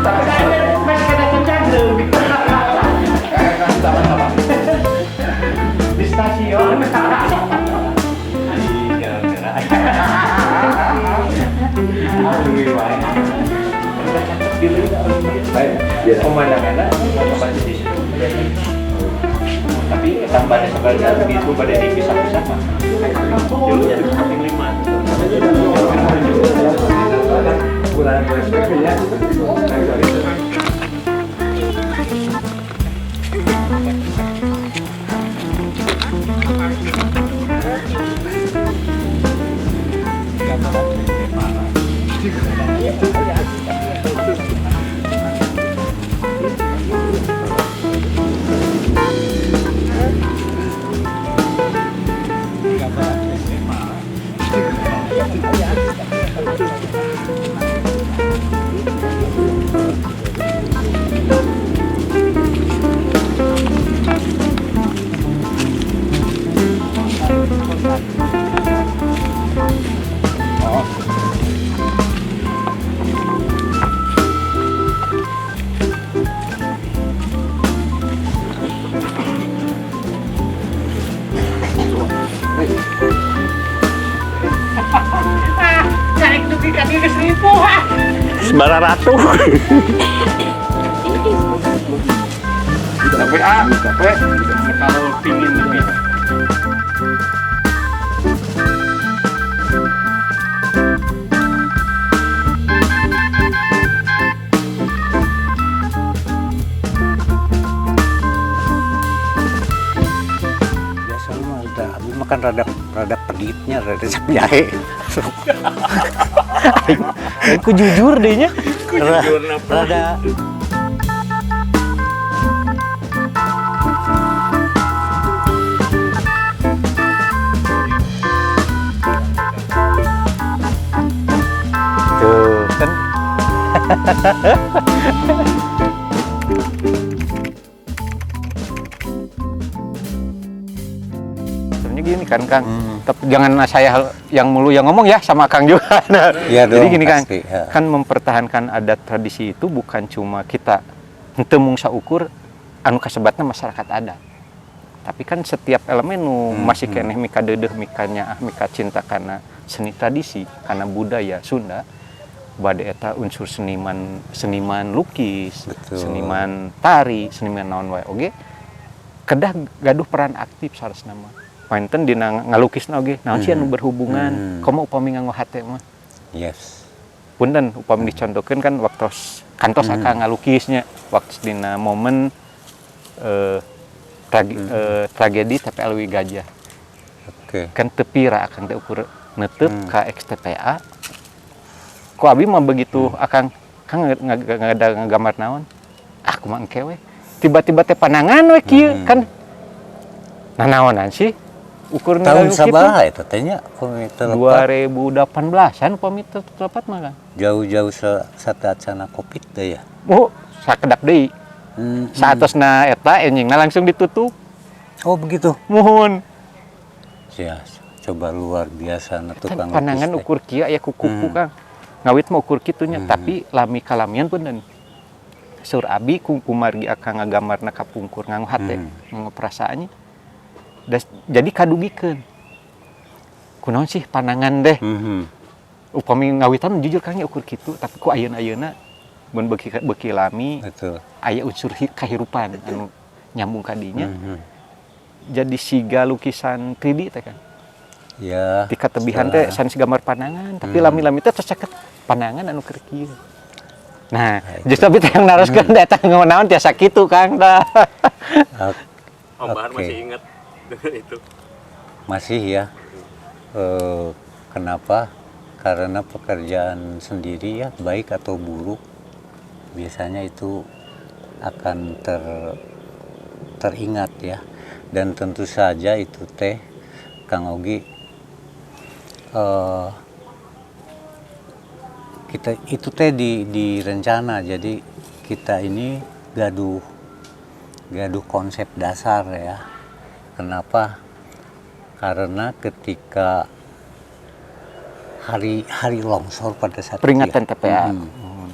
Tapi kan masih kena kecanggung. Sama-sama. Di stasiun. Di jalan-jalan. Aduh, wae. Baik, pemandangannya otomatis di situ. Tapi tambahnya sebenarnya begitu pada dipisah-pisah mah. Kaping 5. Kurang respect ya. Cari dugi ka dieu geus ripuh ah. Sembarang ratu. Capek ah, capek. Kalau pingin lebih. Biasanya mah udah, abi makan rada rada peditnya, rada jahe. Aku jujur deh nya. Rada, rada. Tuh kan. Sebenarnya gini kan Kang, tapi jangan saya yang mulu yang ngomong ya, sama Kang juga. Nah, Iya jadi dong, gini Kang, pasti, ya. Kan mempertahankan adat tradisi itu bukan cuma kita henteu mung saukur anu kasebatna masyarakat adat. Tapi kan setiap elemen nu masih keneh mikadeudeuh, mikanyaah, mikacinta kana seni tradisi, kana budaya Sunda, bade eta unsur seniman, seniman lukis, seniman tari, seniman naon wae oge kedah gaduh peran aktif saresna mah. Panten dina ngalukisna oge naon sih anu berhubungan, komo upami nganggo hate mah. Punten upami dicontohkeun kan waktos kantos akang ngalukisnya waktu dina momen tragedi TPA Leuwi Gajah. Kan teu pira akang teh ukur netep ka XTPA. Ku abi mah begitu akang kang ngagambar naon? Ah, kumaha engke we. Tiba-tiba teh panangan we kieu kan. Nanaonan sih? Ukur Tahun ngalukis sabaraha eta teh nya upami teu lepat? 2018-an upami teu lepat mah kan. Jauh-jauh sateuacana Covid teh ya. Oh, sakedap deui. Saatosna eta enjingna langsung ditutup. Oh, begitu. Muhun. Ya, coba luar biasa na Kan tukang panangan lukis teh. ukur kieu aya kuku Kang. Ngawit mah ukur kitu nya, tapi lami kalamian pun dan sur abi kumargi akang ngagambarna kapungkur nganggo hate, nganggo perasaannya. Das, jadi kadugikeun. Kunaon sih panangan deh. Upami ngawitan jujur Kang nya ukur kitu, tapi ku ayeuna-ayeuna mun beuki beuki lami aya unsur kahirupan anu nyambung ka dinya. Jadi siga lukisan 3D teh kan. Di katebihan teh sanes gambar panangan, tapi lami-lami teh tos caket panangan anu keur kieu. Nah, Nah, itu. justru abi teh yang naroskeun eta naon tiasa kitu Kang tah. Om Bahar masih ingat dengan itu? Masih ya. Kenapa? Karena pekerjaan sendiri ya, baik atau buruk, biasanya itu akan teringat ya. Dan tentu saja itu teh Kang Ogi, kita itu teh di rencana. Jadi kita ini gaduh gaduh konsep dasar ya. Kenapa? Karena ketika Hari hari longsor pada saat itu Peringatan ya. TPA.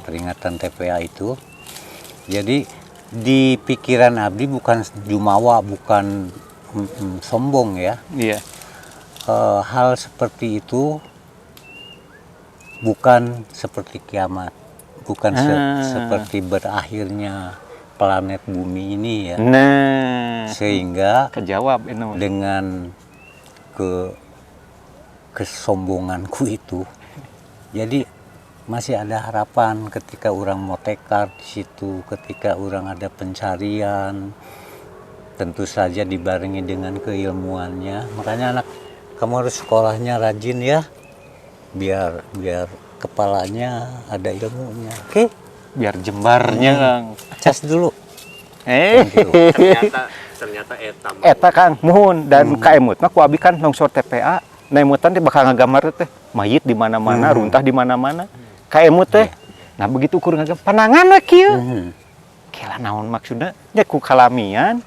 Peringatan TPA itu. Jadi di pikiran abdi bukan jumawa, bukan sombong ya. Iya. Hal seperti itu bukan seperti kiamat, bukan seperti berakhirnya planet bumi ini ya. Nah, Sehingga kejawab ini. dengan kesombonganku itu, jadi masih ada harapan ketika orang motekar di situ, ketika orang ada pencarian, tentu saja dibarengi dengan keilmuannya. Makanya anak kamu harus sekolahnya rajin ya, biar biar kepalanya ada ilmunya. Oke, Biar jembarnya, Kang. cas dulu. Eh. Thank you. Ternyata ternyata eta mah. Eta Kang, muhun dan kaemut mah ku abi kan longsor TPA, na emutan teh bakal ngagambar teh mayit di mana-mana, runtah di mana-mana. Kaemut teh. Nah, begitu ukur ngagambar panangan we kieu. Kela naon maksudna? Nya ku kalamian.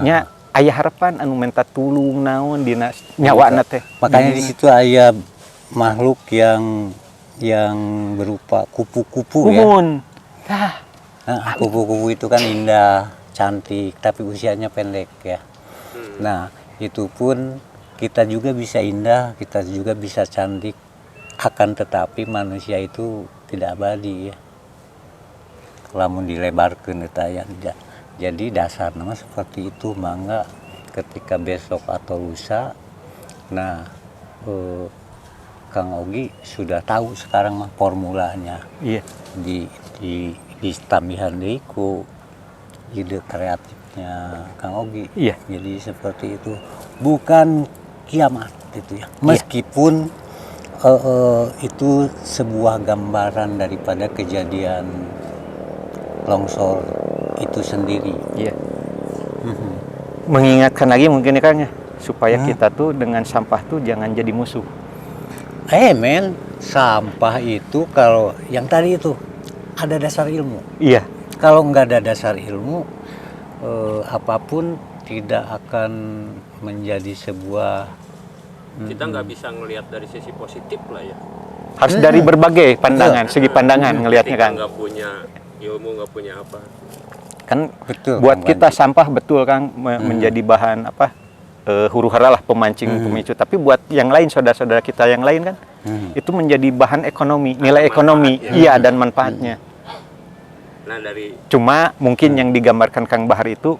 Nya aya harapan anu minta tulung naon dina nyawana teh. Makanya di situ ada makhluk yang berupa kupu-kupu ya. Muhun. Tah, Nah, kupu-kupu itu kan indah, cantik, tapi usianya pendek ya. Nah, itu pun kita juga bisa indah, kita juga bisa cantik, akan tetapi manusia itu tidak abadi ya. Lamun dilebarkeun eta ya tidak. Jadi dasar nama seperti itu, mangga ketika besok atau lusa, nah Kang Ogi sudah tahu sekarang mah formulanya di ditambihan deui ku ide kreatifnya Kang Ogi. Jadi seperti itu. Bukan kiamat itu ya. Meskipun itu sebuah gambaran daripada kejadian longsor itu sendiri. Iya. Mengingatkan lagi mungkin ya Kang ya, supaya kita tuh dengan sampah tuh jangan jadi musuh. Men, sampah itu kalau yang tadi itu ada dasar ilmu. Kalau nggak ada dasar ilmu, apapun tidak akan menjadi sebuah Kita nggak bisa ngelihat dari sisi positif lah ya. Harus dari berbagai pandangan, segi pandangan ngelihatnya Ketika Kang. nggak punya ilmu, nggak punya apa. Kan Betul, buat Kang kita Panji. sampah betul Kang menjadi bahan apa huru hara lah, pemancing pemicu. Tapi buat yang lain, saudara-saudara kita yang lain kan itu menjadi bahan ekonomi, nilai ekonomi, manfaat, ya. Iya dan manfaatnya. Nah dari Cuma mungkin yang digambarkan Kang Bahar itu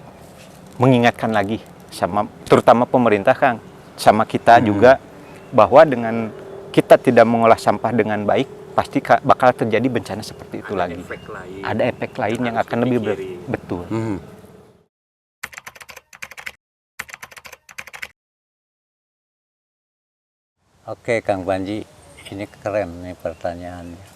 mengingatkan lagi sama terutama pemerintah Kang, sama kita juga bahwa dengan kita tidak mengolah sampah dengan baik pasti bakal terjadi bencana seperti itu ada lagi. efek lain. Ada efek lain yang harus akan lebih dipikirin. betul. Oke Kang Panji, ini keren nih pertanyaannya.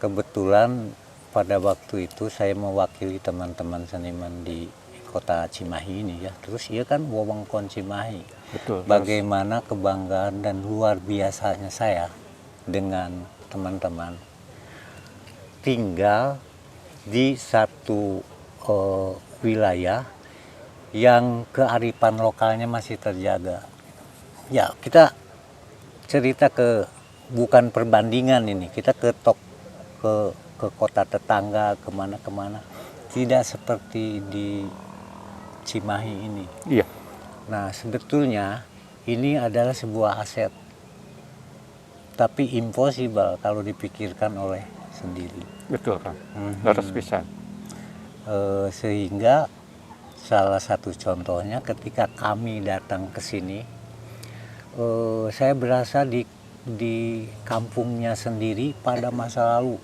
Kebetulan pada waktu itu saya mewakili teman-teman seniman di kota Cimahi ini ya. Terus iya kan wewengkon Cimahi. Betul. Bagaimana kebanggaan dan luar biasanya saya dengan teman-teman tinggal di satu wilayah yang kearifan lokalnya masih terjaga. Ya, kita cerita ke bukan perbandingan ini, kita ke tok ke kota tetangga kemana-kemana tidak seperti di Cimahi ini. Nah, sebetulnya ini adalah sebuah aset, tapi impossible kalau dipikirkan oleh sendiri. Betul Kang. Leres pisan. Sehingga salah satu contohnya ketika kami datang ke sini, saya berasa di kampungnya sendiri pada masa lalu.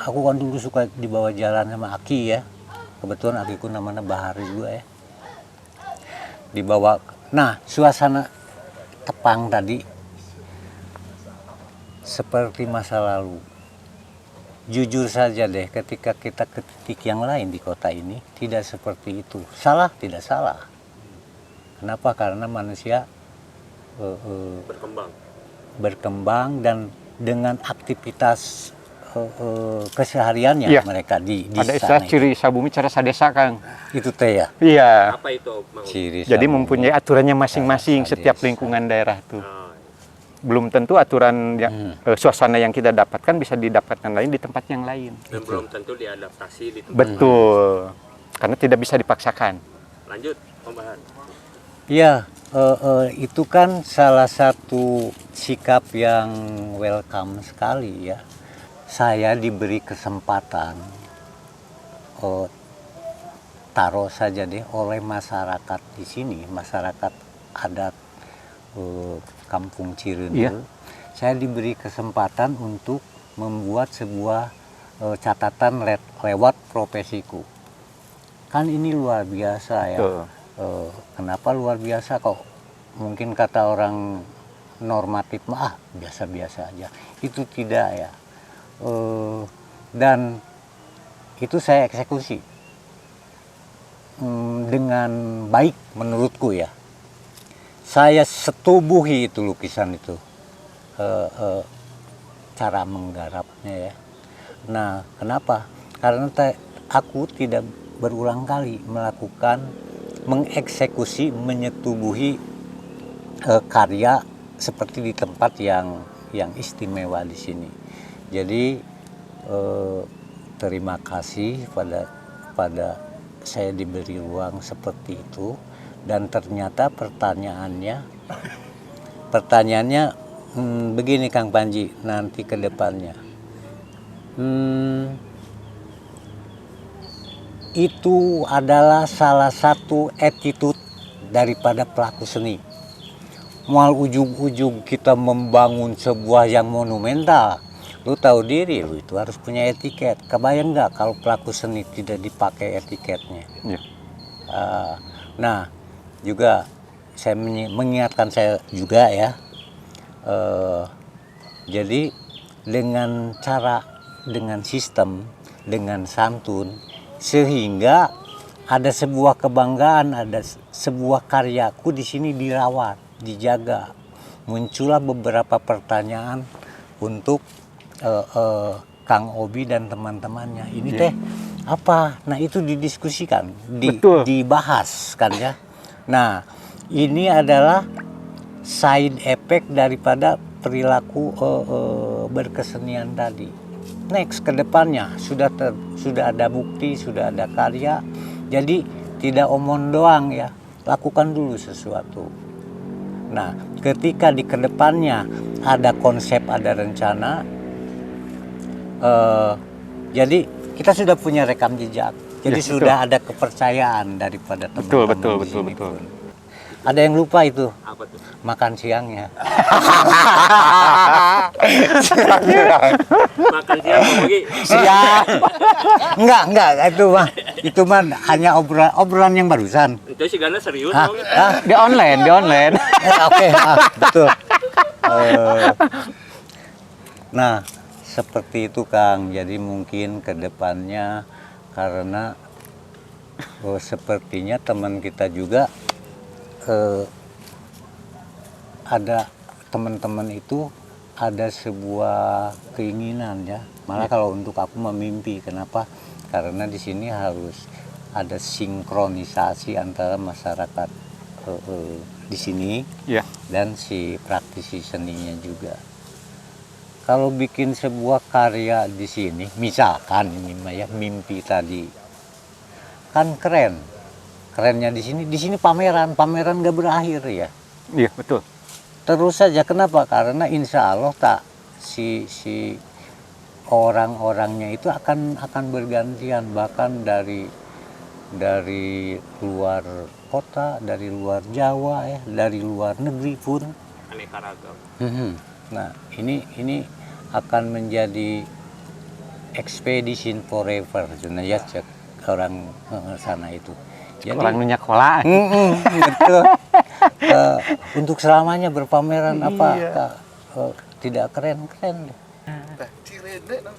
Aku kan dulu suka dibawa jalan sama Aki ya. Kebetulan Akiku namanya Bahar juga ya. Dibawa. Nah, suasana tepang tadi seperti masa lalu. Jujur saja deh, ketika kita ke titik yang lain di kota ini tidak seperti itu. Salah, tidak salah. Kenapa? Karena manusia Berkembang. berkembang dan dengan aktivitas kesehariannya mereka di Ada istilah sana itu. Ciri sabumi cara sadesa, Kang. Itu teh ya. Iya. Apa itu, Mang? Ciri Jadi sabumi mempunyai aturannya masing-masing cara setiap sadesa. Lingkungan daerah tuh. Oh, Belum tentu aturan yang suasana yang kita dapatkan bisa didapatkan lain di tempat yang lain. Dan belum tentu diadaptasi di tempat. Betul. Karena tidak bisa dipaksakan. Lanjut, Om Bahar. Ya, itu kan salah satu sikap yang welcome sekali ya. Saya diberi kesempatan, taruh saja deh oleh masyarakat di sini, masyarakat adat Kampung Cireundeu. Saya diberi kesempatan untuk membuat sebuah catatan lewat profesiku. Kan ini luar biasa ya. Kenapa luar biasa kok? Mungkin kata orang normatif mah, ah, biasa-biasa aja. Itu tidak ya. Dan itu saya eksekusi dengan baik menurutku ya. Saya setubuhi itu lukisan itu. Cara menggarapnya ya. Nah, kenapa? Karena aku tidak berulang kali melakukan mengeksekusi, menyetubuhi karya seperti di tempat yang istimewa di sini. Jadi terima kasih pada pada saya diberi ruang seperti itu dan ternyata pertanyaannya pertanyaannya begini, Kang Panji, nanti ke depannya. Itu adalah salah satu attitude daripada pelaku seni. Moal ujug-ujug kita membangun sebuah yang monumental. Lu tahu diri, lu itu harus punya etiket. Kebayang nggak kalau pelaku seni tidak dipakai etiketnya? Iya. Nah, juga saya mengingatkan saya juga ya. Jadi dengan cara, dengan sistem, dengan santun, sehingga ada sebuah kebanggaan, ada sebuah karyaku di sini dirawat, dijaga. Muncullah beberapa pertanyaan untuk Kang Obi dan teman-temannya. Ini teh apa? Nah, itu didiskusikan, dibahas kan ya. Nah, ini adalah side effect daripada perilaku berkesenian tadi. Next ke depannya sudah ada bukti, sudah ada karya. Jadi tidak omong doang ya, lakukan dulu sesuatu. Nah, ketika di kedepannya ada konsep, ada rencana, jadi kita sudah punya rekam jejak. Jadi sudah ada kepercayaan daripada teman-teman di sini pun. Ada yang lupa itu, Apa tuh? Makan siangnya. Makan siang, Bang Ogi. Siang. Enggak, itu mah hanya obrolan obrolan yang barusan. Itu sih gana serius, Hah? Bang Ogi. Hah? Di online, di online. Oke, ah, betul. Nah, seperti itu, Kang. Jadi mungkin ke depannya karena oh, sepertinya teman kita juga ada teman-teman itu ada sebuah keinginan ya. Malah kalau untuk aku memimpi, kenapa? Karena di sini harus ada sinkronisasi antara masyarakat di sini dan si praktisi seninya juga. Kalau bikin sebuah karya di sini, misalkan ini mah ya mimpi tadi, kan keren. Kerennya di sini pameran, pameran gak berakhir ya. Iya, betul. Terus saja, kenapa? Karena insya Allah tak si si orang-orangnya itu akan bergantian, bahkan dari luar kota, dari luar Jawa ya, dari luar negeri pun. Aneka ragam. Nah, ini akan menjadi expedition forever, sebenarnya ya cek orang sana itu. Jadi Orang nu nyakola. Betul. Untuk selamanya berpameran apa Kak, tidak keren-keren deh. Tah, Cireundeu naon?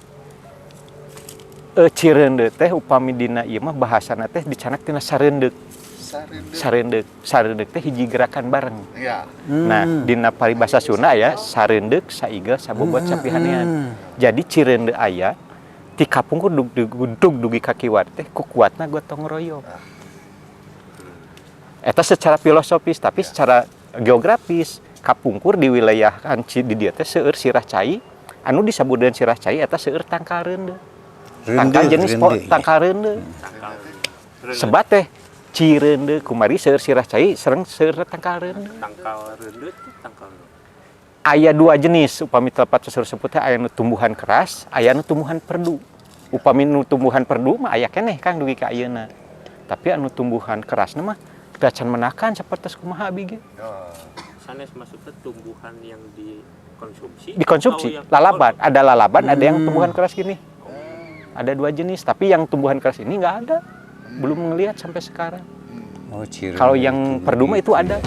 Cireundeu teh upami dina ieu mah bahasana teh dicandak tina sareundeuk. Sareundeuk. Sareundeuk teh hiji gerakan bareng. Ya. Nah, dina paribasa Sunda aya sareundeuk, saigel, sabobot, sapihanean. Jadi Cireundeu aya ti kapungkur dug dugi ka kiwari teh ku kuatna gotong royong. Eta secara filosofis, tapi secara geografis kapungkur di wilayah kan di dieu teh seueur sirah cai anu disebut sirah cai eta seueur tangkal reundeu. Tangkal jenis tangkal reundeu. Sebat teh Cireundeu kumari seueur sirah cai sareng seueur tangkal reundeu. Tangkal reundeu teh tangkal. Aya dua jenis upami telepat seueur sebut teh aya nu tumbuhan keras, aya nu tumbuhan perdu. Upami nu tumbuhan perdu mah aya keneh Kang dugi ka ayeuna. Tapi anu tumbuhan kerasna mah can menakan sapertos kumaha abi ge. Sanes maksudnya tumbuhan yang dikonsumsi. Dikonsumsi, yang... lalaban, ada lalaban, ada yang tumbuhan keras gini. Ada dua jenis, tapi yang tumbuhan keras ini nggak ada. Belum ngelihat sampai sekarang. Oh, kalau yang perdu mah itu ada.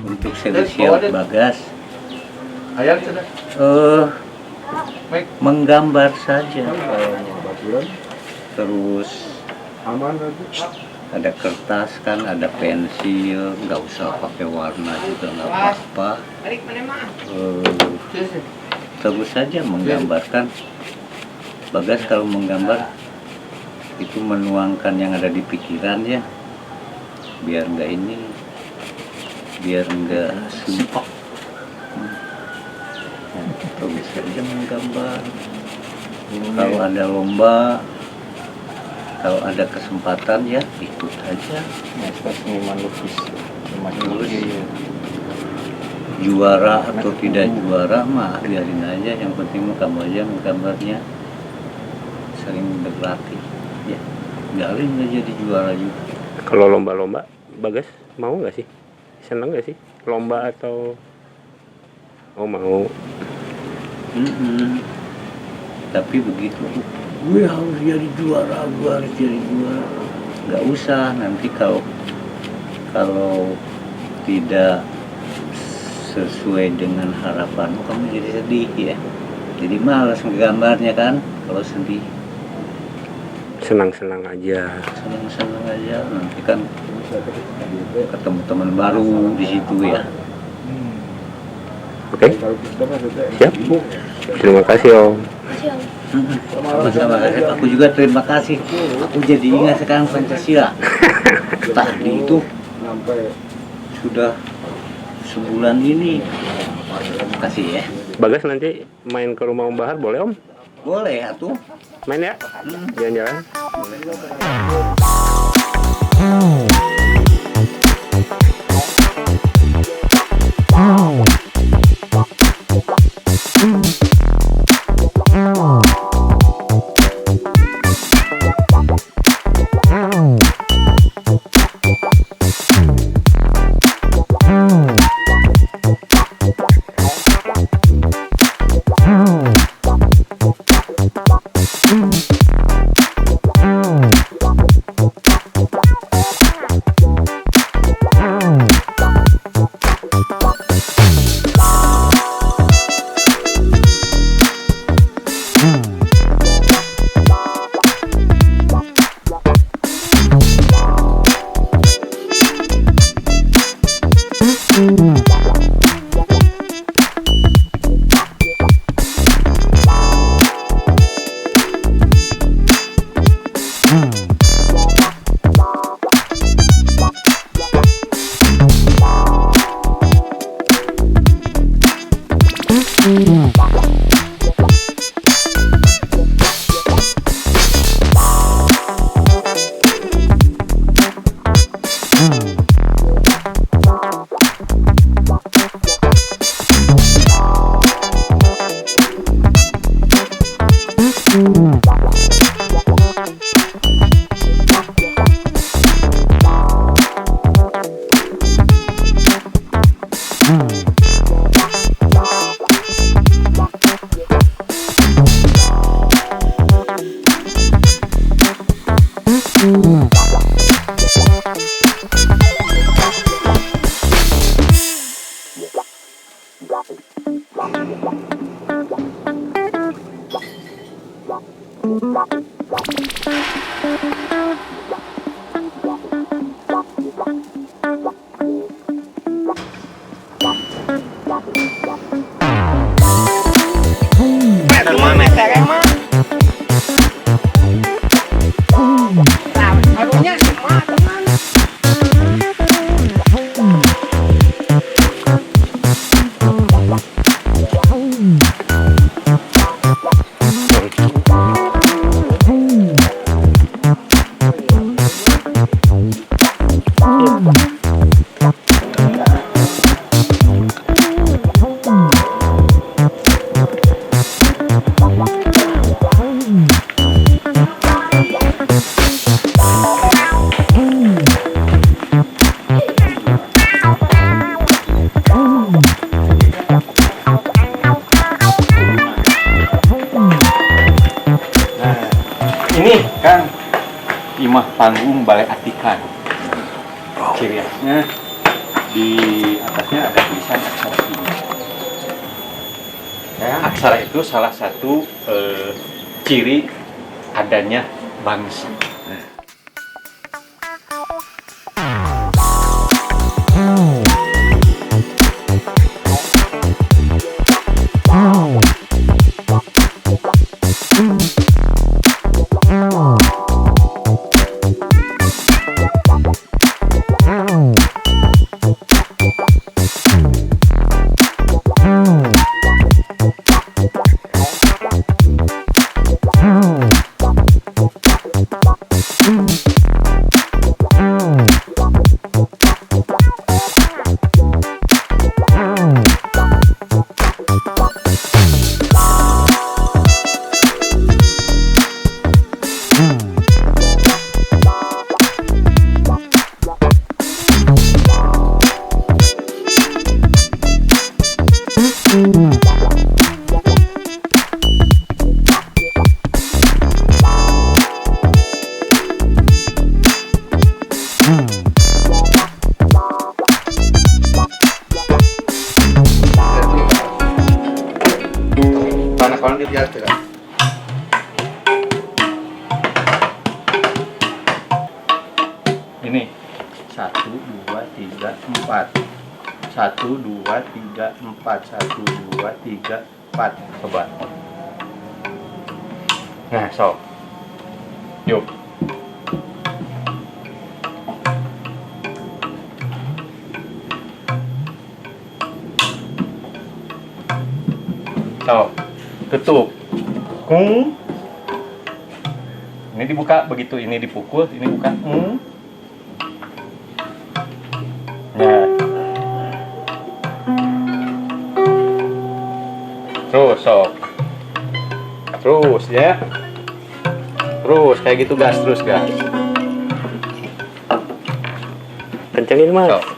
Untuk spesial Bagas, menggambar saja. Terus ada kertas kan, ada pensil, nggak usah pakai warna juga nggak apa-apa. Terus saja menggambarkan. Bagas kalau menggambar itu menuangkan yang ada di pikiran ya, biar nggak ini, biar nggak sumpah. Terus saja menggambar. Kalau ada lomba, kalau ada kesempatan ya ikut aja. Seniman lukis. Juara atau tidak juara mah biarin aja, yang penting mah kamu aja gambarnya sering berlatih ya, biarin nggak jadi juara juga. Kalau lomba-lomba, Bagas mau nggak sih? Seneng nggak sih lomba atau? Oh mau. Tapi begitu, gue harus jadi juara, gue harus jadi juara. Nggak usah, nanti kalau tidak sesuai dengan harapanmu, kamu jadi sedih ya. Jadi malas ngegambarnya kan kalau sedih. Senang-senang aja. Senang-senang aja, nanti kan ketemu teman baru di situ ya. Oke. Siap. Terima kasih Om. Sama-sama. Aku juga terima kasih. Aku jadi ingat sekarang Pancasila. Tadi itu sudah sebulan ini. Terima kasih ya. Bagas nanti main ke rumah Om Bahar boleh Om? Boleh atuh. Main ya? Jalan-jalan. Boleh. Ini Kang, Imah Panggung Balai Atikan. Ciri khasnya di atasnya ada tulisan aksara ini. Ya, aksara itu salah satu ciri adanya bangsa. 1 2 3 4. 1 2 3 4. 1 2 3 4. Coba. Nah, sok. Yuk. Sok. Tutup. Kung. Ini dibuka begitu ini dipukul, ini buka. Nah. Terus sok. Terus ya. Terus kayak gitu gas terus gas. Kencengin Mas. Sok.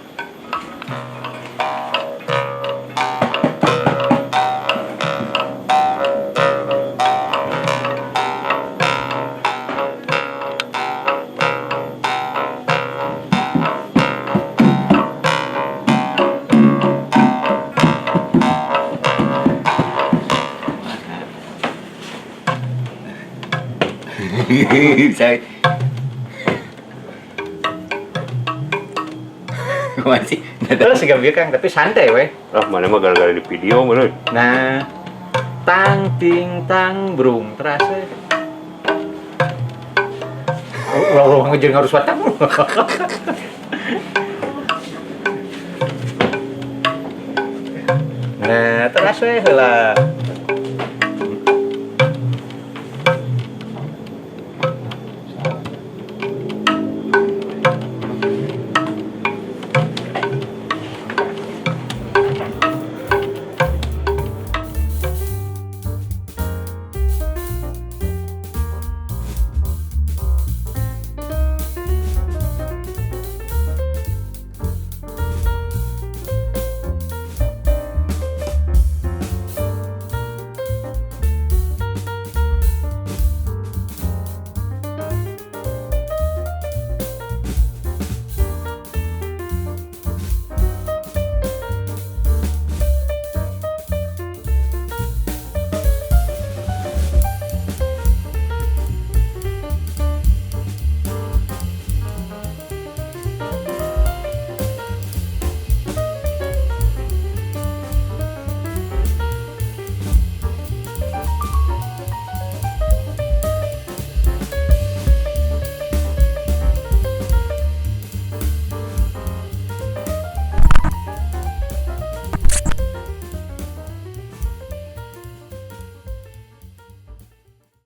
Saya masih Terus sih gak Kang, tapi santai weh. Ah, mana mah gara-gara di video mana. Nah, tang ting tang brung terasa. Ulah-ulah ngejar harus watang. Nah, terasa heula.